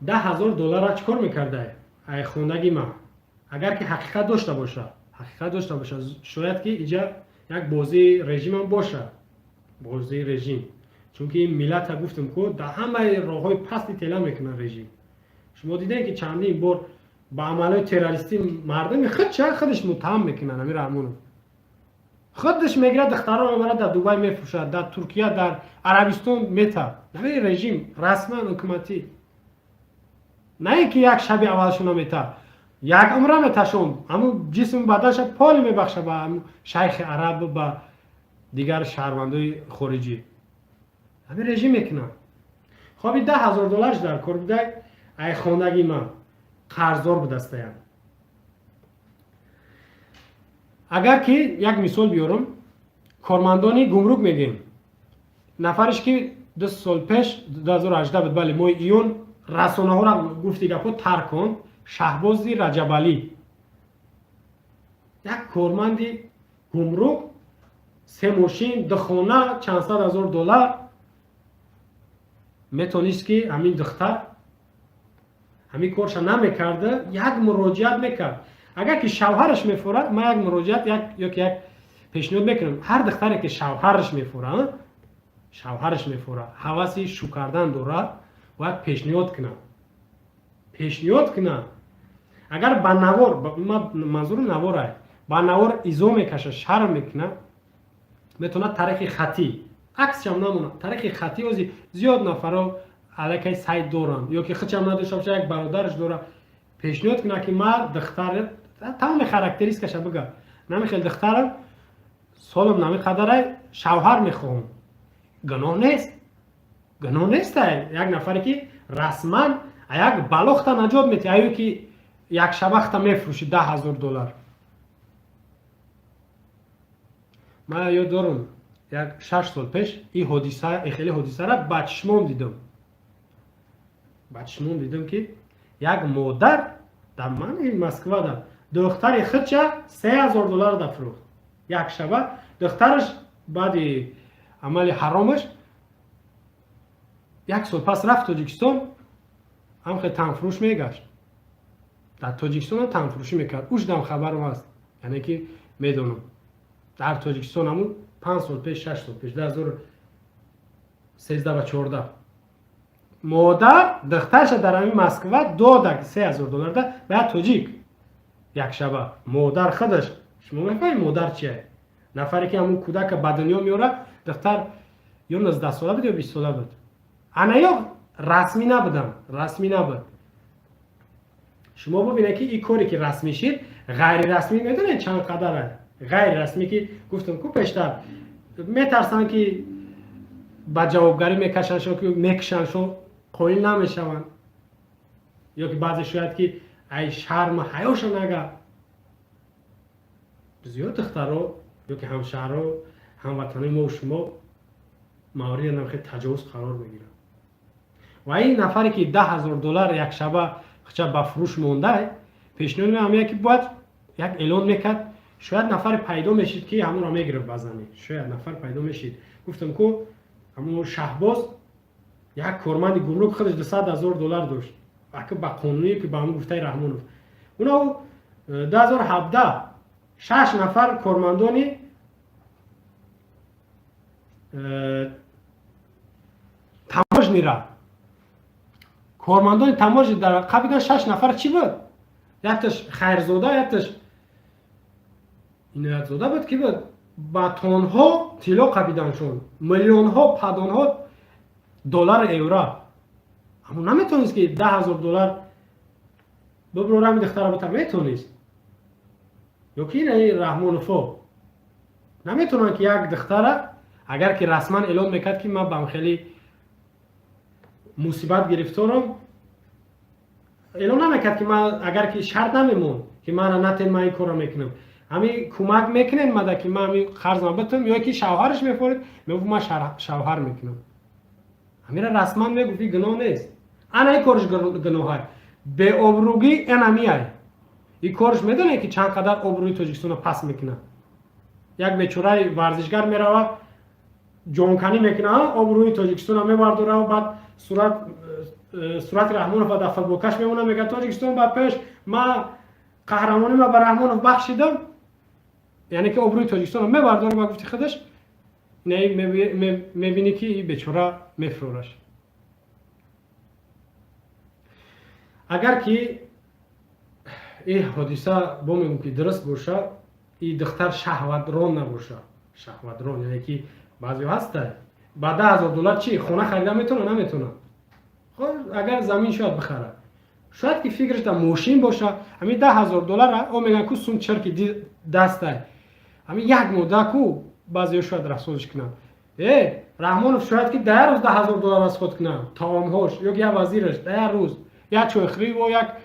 10 000 доллара чӣ кор мекардай? Ай хондаги ман, агар ки ҳақиқат дошта боша, ҳақиқат дошта боша, шояд ки иҷа як бозии режимам боша, бозии режим, чунки ин миллата, гуфтам ку, дар ҳамаи роҳҳои пасти тела мекунад режим. Шумо дидем, ки чандин бор ба амалҳои террористӣ мардуми худча худаш муттаҳам мекунанд. Ами Раҳмонов худаш мегирад, духтаро мебарад, дар Дубай мефурӯшад, дар Туркия, дар Арабистон мета. Ҳамин режим расман ҳукуматӣ, на ин ки як шаби аввалшона мета, як умра меташон, ҳамун ҷисми баданша поли мебахша ба шайхи араб, ба дигар шаҳрвандои хориҷӣ. Ҳамин режим мекунад. Хоб, 10 000 долларш дар кор будай. Ай хондаги ман қарздор будастаям. Агар ки як мисол биёрам, кормандони гумрук мегӯем, нафареш ки 2 сол пеш, 2018 буд, бале, моҳи июн расонаҳоро, гуфти гапҳо, тарк кун, Шаҳбози Раҷабалӣ, як корманди гумрук, се мошин, ду хона, чанд сад ҳазор доллар. Метонист, ки ҳамин духтар ҳамин корша намекарда, як муроҷиат мекард. Агар ки шавҳараш мефурад, ман як муроҷиат ёки як пешниҳод мекунам: ҳар духтаре ки шавҳараш мефурад, шавҳараш мефурад, ҳаваси шу кардан дорад, бояд пешниҳод кунад, пешниҳод кунад. Агар ба навор, манзури наворай, ба навор изо мекашад, шарм мекунад, метавонад тариқи хатӣ, аксшам намонад, тариқи хатӣ. Ози зиёд нафаро аллакай сайт доранд, ё ки худшам надошта боша, як бародараш дорад, пешниҳод кунад, ки ман духтар, тамоми характеристикаша бига, намихел духтарам, солам намиқадарай, шавҳар мехоҳам. Гуноҳ нест, гуноҳ нестай. Як нафаре ки расман як балохта наҷот метиҳ, аю ки як шабахта мефурӯши 10 000 доллар. Ман ёд дорам, як 6 сол пеш ин ҳодиса, хеле ҳодисара ба чишмом дидам, ба чишмом дидам, ки як модар дар мани Москвада духтари худша 3000 доллар да фурӯхт як шаба. Духтараш баъди амали ҳаромаш як сол пас рафт Тоҷикистон, ҳам хел танфурӯш мегашт, дар Тоҷикистонам танфурӯшӣ мекард. Ушдам хабарам ҳаст, яъне ки медонам, дар Тоҷикистон ҳамун 5 сол пеш, 6 сол пеш, 2013 ва 14, модар духтарша дар ҳамин Москва дода 3000 долларда ба як тоҷик якшаба. Модар худаш, шумо мефаҳмед, модар чия? Нафаре ки ҳамун кӯдака ба дунё меорад. Духтар ё 19сола буд, ё 20сола буд. Ана ё расмӣ набудам, расмӣ набуд. Шумо бубинед, ки ин коре ки расмӣ шид, ғайрирасмӣ медонед чанд қадара? Ғайрирасмӣ ки гуфтам ку пештар, метарсанд, ки ба ҷавобгарӣ мекашандшон, ки мекушандшон, қоил намешаванд. Ё ки баъзе шояд ки ай шарма ҳаёша нага. Зиёд духтаро ё ки ҳамшаҳрро, ҳамватанои мо шумо мавриди намхел таҷовуз қарор мегиранд. Ва ин нафаре ки 10 000 доллар якшаба хча ба фурӯш мондай, пешниҳод меамея, ки бояд як эълон мекард, шояд нафаре пайдо мешид, ки ҳамонро мегирифт ба занӣ. Шояд нафар пайдо мешид. Гуфтам ку, ҳамон Шаҳбоз, як корманди гумрук, худаш 200 000 доллар дошт, ака, ба қонуние ки ба ҳамон гуфтаи Раҳмонов. Уно 2017 шаш нафар кормандони таможнира, кормандони таможни дар қабидан, шаш нафар. Чӣ буд? Якташ Хайрзода, якташ Иноятзода буд, ки буд, ба тонҳо тилло қабиданшон, миллионҳо падонҳо доллару евро. Аммо наметонист, ки 10 000 доллар биброрами духтара бута, метонист? Ё ки ин Раҳмоновҳо наметавонанд, ки як духтара, агар ки расман эълон мекард, ки ман ба хеле мусибат гирифторам, эълон намекард, ки ман, агар ки шарт намемонд, ки мана натен, ман ин корро мекунам, ҳами кӯмак мекунед мада, ки ман ҳами қарзма битам, ё ки шавҳараш мефорид, мегуфт, ман шавҳар мекунам. Ҳамира расман мегуфт, ин гуноҳ нест. Ана ин корш гуноҳай, беобрӯгӣ энамиай. Ин корш медонед, ки чанд қадар обрӯи Тоҷикистонро паст мекунад? Як бечораи варзишгар меравад, ҷонканӣ мекунад, обрӯи Тоҷикистонро мебардорад, баъд Сурати Раҳмонова дар футболкаш мемонад, мегӯяд: «Тоҷикистон ба пеш, ма қаҳрамонӣ ма ба Раҳмонов бахшидам». Яъне ки обрӯи Тоҷикистонро мебардорад ба гуфти худаш. Мебинӣ, ки и бечора мефурораш. Агар ки ин ҳодиса, бо мегӯм, ки дуруст боша, и духтар шаҳватрон набоша, шаҳватрон, яъне ки баъзеҳо ҳаста, ба 10 000 доллар чи хона харида метавона? Наметавона. Агар замин шояд бихарад, шояд ки фикраш дар мошин боша. Ҳамин 10 000 доллара о мегӯян ку сум чирки дастай. Ҳамин як мода ку баъзеҳо шояд расходш кунанд. Раҳмонов шояд ки дар як рӯз 10 000 доллар расход кунанд, таомҳош ё ки як вазираш дар як рӯз як чойхӯрӣ во як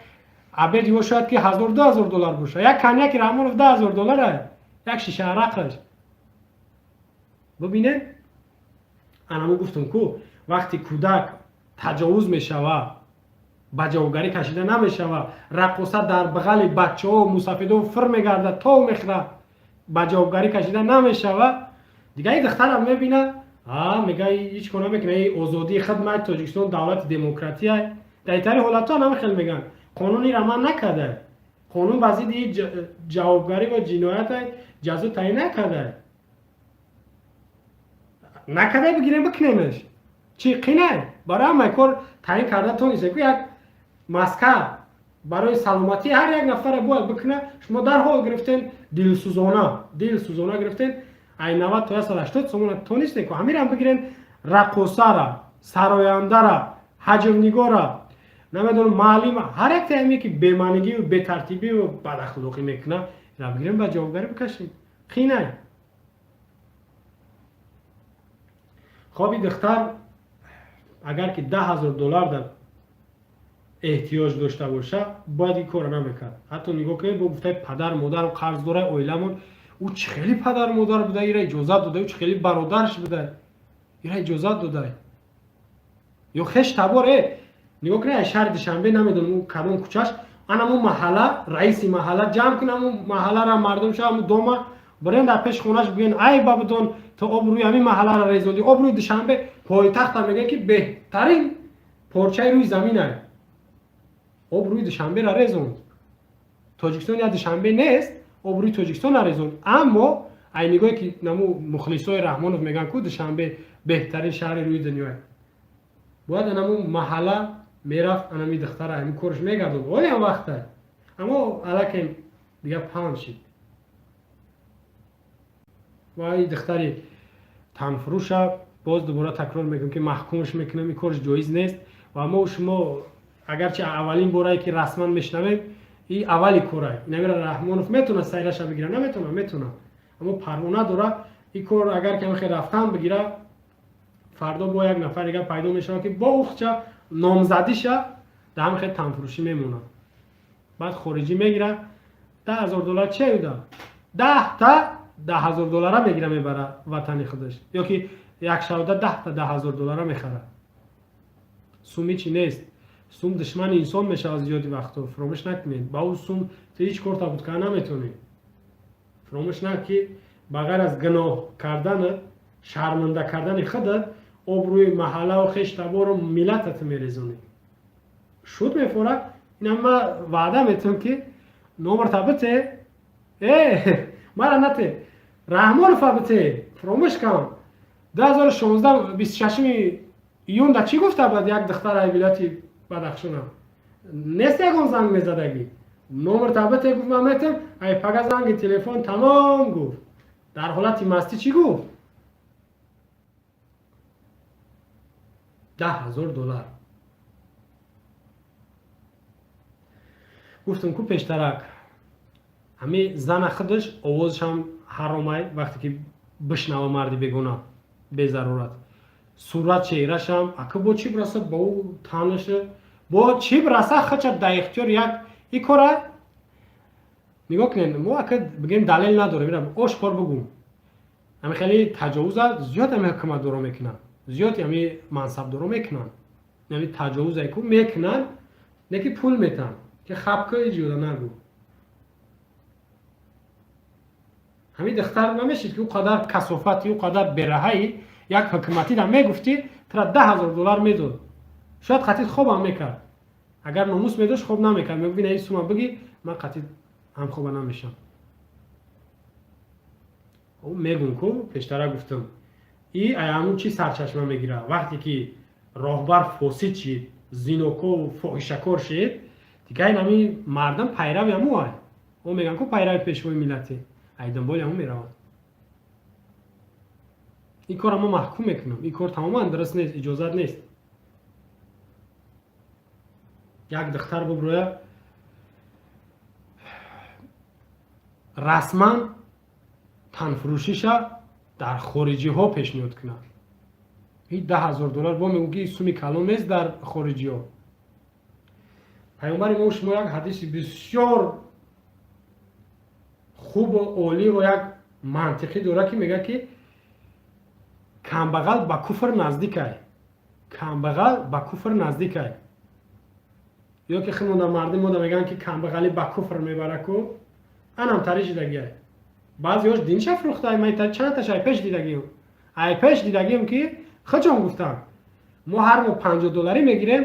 обед ё шояд ки 1000, 2000 доллар боша. Як коньяки Раҳмонов 10 000 доллара, як шиша арақаш. Бубинед, анамо гуфтум ку, вақти кӯдак таҷовуз мешава, ба ҷавобгарӣ кашида намешава. Раққоса дар бағали бачаҳо, мусафидо фир мегардад, тов мехӯрад, ба ҷавобгарӣ кашида намешава. Дига и духтарам мебина, мега, ҳеҷ кор намекуна, озодии хидмат, Тоҷикистон давлати демократия. Дар итари ҳолатҳо намехел мегӯянд, қонунира ман накарда, қонун ба зидди ҷавобгарӣ ва ҷиноята ҷазо таъин накарда. Накарда, бигирем, бикунемш, чӣ қинай? Барои ҳамаи кор таъин карда тонисте ку. Як маска барои саломатии ҳар як нафаре бояд бикуна. Шумо дарҳол гирифтен, дилсӯзона, дилсӯзона гирифтен, ай 90 то 180 сомона тонисте ку. Ҳамирам бигирен, раққосара, сарояндара, ҳаҷвнигора, намедонам, маълима, ҳар як тааме ки бемаънигию бетартибию бадахлоқӣ мекуна, ра бигирем, ба ҷавобгарӣ бикашем. Қинай. Хоби духтар агар ки 10 000 доллар дар эҳтиёҷ дошта боша, бояд ин корро намекард. Ҳатто нигоҳ кунед, бо гуфтаи падар модарам қарз дора, оиламон. Ӯ чӣ хеле падар модар буда, ира иҷозат дода? Ӯ чӣ хеле бародарш буда, ира иҷозат дода? Ё хеш табор? Нигоҳ кунед, шаҳри Душанбе, намедонам ӯ кадом кӯчаш, анамо маҳалла, раиси маҳалла ҷамъ кун аму маҳаллара, мардум ша, аму дома бирен, дар пеши хонаш бигӯен: «Ай бабудон, то обрӯи ҳамин маҳаллара резондӣ, обрӯи Душанбе, пойтахта, мегӯян ки беҳтарин порчаи рӯи заминай, обрӯи Душанбера резонд». Тоҷикистон я Душанбе нест, обрӯи Тоҷикистона резонд. Аммо ай нигоҳе ки наму мухлисои Раҳмонов мегӯянд ку Душанбе беҳтарин шаҳри рӯи дунёе, бояд анаму маҳалла мерафт, анами духтара ҳамин корш мегардод. Олиам вақта, аммо аллакай дига паҳн шид. Ва и духтари танфурӯша боз дубора такрор мекунем, ки маҳкумш мекунем, ин корш ҷоиз нест. Ва мо шумо агарчи аввалин борае ки расман мешунавем, и аввали корай. Инамира Раҳмонов метавонад сайраша бигира, наметавонад? Метавонад, аммо парво надора. Ин кор агар ки хел рафтан бигира, фардо бо як нафар дигар пайдо мешавад, ки бо ухча номзадиша дар ҳамин хел танфурӯшӣ мемонад. Баъд хориҷӣ мегира, 10 000 доллар чи аюда, 10 та 10 000 доллара мегира, мебара ватани худаш, ё ки як шавда 10 та 10 000 доллара мехарад. Суми чи нест, сум душмани инсон мешавад зиёди вақтҳо. Фуромӯш накунед, ба ӯ сум ту ҳеҷ кор табуд карда наметавонӣ. Фуромӯш нак, ки ба ғайр аз гуноҳ карданат, шарманда кардани худат, обрӯи маҳаллаву хештабору миллатат мерезонӣ. Шуд мефорад. Ина ма ваъда метавам, ки номерта бите, мара нате, Раҳмонова бите. Фуромӯш кан, 2016, 26 июнда чӣ гуфта бад як духтараи вилояти Бадахшона? Нест ягон занг мезадагӣ. Номерта бите, гуфт, ман метам, ай пага занги телефон тамом гуфт. Дар ҳолати мастӣ чӣ гуфт? 10 000 доллар гуфтам ку пештарак. Ҳами зана худаш овозашам ҳаромай, вақте ки бишнава марди бегона безарурат сурат чеҳрашам, ака бо чӣ бираса ба ӯ танаша, бо чӣ бираса хача дар ихтиёр як и кора. Нигоҳ кунед, мо ака бигем, далел надорем, ира ошкор бугум, ҳами хеле таҷовуза зиёд ҳами ҳукуматдоро мекунанд, зиёд ҳами мансабдоро мекунанд. Ҳами таҷовузае ку мекунанд, не ки пул метаҳанд, ки хабка иҷода нагӯ. Ҳамин духтар намешид, ки ӯ қадар касофати, ӯ қадар бераҳаи як ҳукуматида мегуфтӣ, тура 10 000 доллар медод. Шояд қатид хобам мекард. Агар номус медошт, хоб намекард, мегуфт: «Ина, сума бигӣ, ман қатид ҳамхоба намешам». Мегум ку, пештара гуфтам, и ҳамун чӣ сарчашма мегирад? Вақте ки роҳбар фосид шид, зинокову фоҳишакор шид, дигар ин мардам пайрави ҳаму ай. О, мегӯянд ку, пайрави пешвои миллате, ай дунболи ҳаму мераванд. Ин корро мо маҳкум мекунам, ин кор тамоман дуруст нест, иҷозат нест. Як духтар буброя, расман танфурӯшиша дар хориҷиҳо пешниҳод кунад. Ҳи 10 000 доллар бо мегӯ, ки суми калон нест дар хориҷиҳо. Паёмбари мо шумо як ҳадиси бисёр хубу олӣ ва як мантиқӣ дорад, ки мегӯяд, ки камбағал ба куфр наздикай, камбағал ба куфр наздикай. Ё ки химонда мардим мода мегӯянд, ки камбағалӣ ба куфр мебара ку, анам тари шидагиай. Баъзеҳош динша фурӯхтай. Ман чандташ ай пеш дидагиам, ай пеш дидагиам, ки хичон гуфтам: «Мо ҳар моҳ 50 долларӣ мегирем,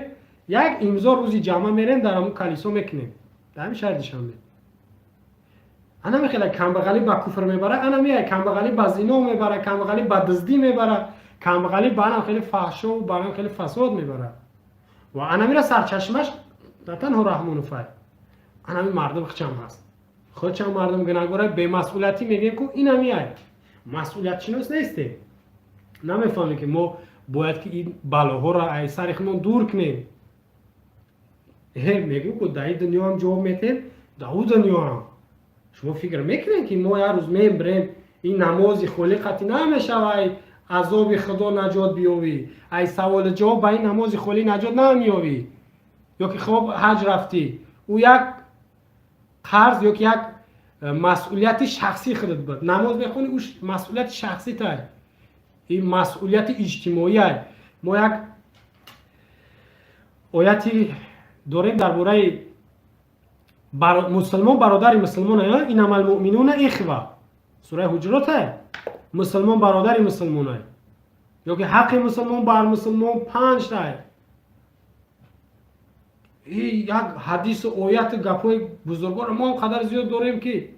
як имзо рӯзи ҷамъа мерем, дар ҳамун калисо мекунем дар ҳамин шаҳри Душанбе». Ана мехела камбағалӣ ба куфр мебара, ана меяй камбағалӣ ба зино мебара, камбағалӣ ба дуздӣ мебара, камбағалӣ ба анам хеле фаҳшову ба анам хеле фасод мебара. Ва анамира сарчашмаш на танҳо Раҳмоновай, анами мардум хичам ҳаст, худчам мардум гунаҳгора. Бемасъулиятӣ мегӯем ку, инамиай масъулиятшинос нестем, намефаҳмем, ки мо бояд ки ин балоҳоро ай сари худмон дур кунем. Мегӯм ку, дар ин дунёам ҷавоб метем, дар ӯ дунёам. Шумо фикр мекунед, ки мо як рӯз мебирем, ин намози холӣ қатъӣ намешава, ай азоби Худо наҷот биёвӣ, ай саволи ҷавоб ба ин намози холӣ наҷот намеёвӣ. Ё ки хоб, ҳаҷ рафтӣ, ӯ як қарз ё ки як масъулияти шахсии худат буд. Намоз мехонӣ, ӯ масъулияти шахситай, ин масъулияти иҷтимоиай. Мо як ояти дорем дар бораи мусулмон бародари мусулмон: «Иннама лмуъминуна ихва», сураи Ҳуҷуротай. Мусулмон бародари мусулмонай. Ё ки ҳаққи мусулмон бар мусулмон панҷтай. Як ҳадису ояту гапҳои бузургонро мо он қадар зиёд дорем, ки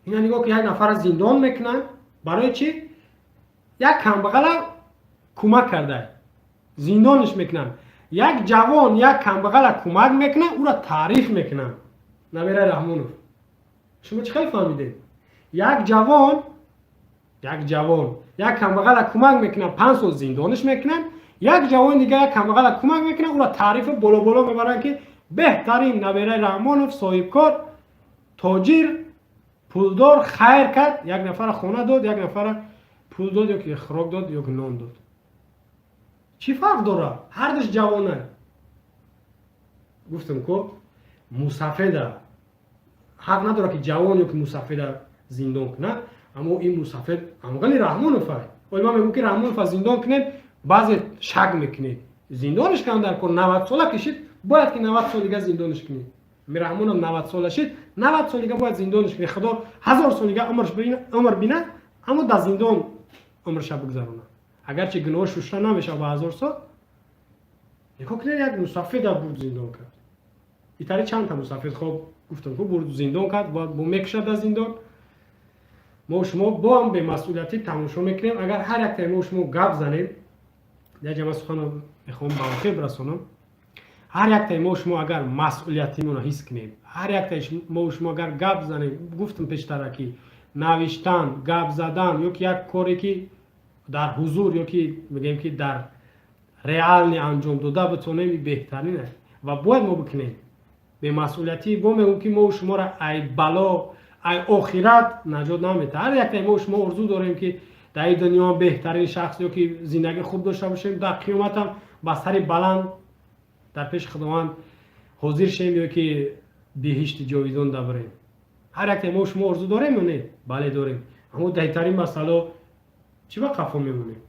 ина нигоҳ ки як нафарро зиндон мекунанд. Барои чӣ? Як камбағала кӯмак карда, зиндониш мекунанд. Як ҷавон як камбағала кӯмак мекунад, ӯро таъриф мекунанд. Набираи Раҳмонов, шумо чӣ хел фаҳмидед? Як ҷавон як камбағала кӯмак мекунад, 5 сол зиндониш мекунанд. Як ҷавони дигар як камбағала кӯмак мекунад, ӯро таърифу боло боло мебаранд, ки беҳтарин набираи Раҳмонов, соҳибкор, тоҷир, пулдор, хайр кард, як нафара хона дод, як нафара пул дод, ё ки хӯрок дод, ё ки нон дод. Чӣ фарқ дорад? Ҳардуш ҷавона. Гуфтам ко, мусафеда ҳақ надорад, ки ҷавон ё ки мусафеда зиндон кунад. Аммо ин мусафед амғали Раҳмоновай. Оли ман мегӯм, ки Раҳмонова зиндон кунед, баъзе шак мекунед. Зиндониш кунам дар кор, 90 сола кишид, бояд ки 90 сол дига зиндониш кунед. Ами Раҳмонов 90 сола шид, 90 сол дига бояд зиндониш кунед. Худо 1000 сол дига умр бина, аммо дар зиндон умрша бигзаронад, агарчи гуноҳ шушта намешавад ба 1000 сол. Нигоҳ кунед, як мусафеда бурд, зиндон кард. Итари чандта мусафед, хоб, гуфтам ку, бурд, зиндон кард, бо мекушад дар зиндон. Мо шумо бо ҳам бемасъулиятӣ тамошо мекунем. Агар ҳар яктаи мо шумо гап занем, як ҷама сухано мехоҳам ба охир бирасонам. Ҳар яктаи мо шумо агар масъулиятимонро ҳис кунем, ҳар яктаи мо шумо агар гап занем, гуфтам пештара, ки навиштан, гап задан ё ки як коре, ки дар ҳузур ё ки мегӯем, ки дар реально анҷом дода битонем, беҳтарин аст ва бояд мо бикунем. Бемасъулиятӣ, бо мегӯм, ки мо шуморо ай бало, ай охират наҷот наметаҳад. Ҳар яктаи мо шумо орзу дорем, ки дар ин дунё беҳтарин шахс ё ки зиндагии хуб дошта бошем, дар қиёматам ба сари баланд дар пеши Худованд ҳозир шем ё ки биҳишти ҷовидон дабарем. Ҳар яктаи мо шумо орзу дорем ё не? Бале, дорем. Аммо даҳитарин масъало чӣ ба қафо мемонем?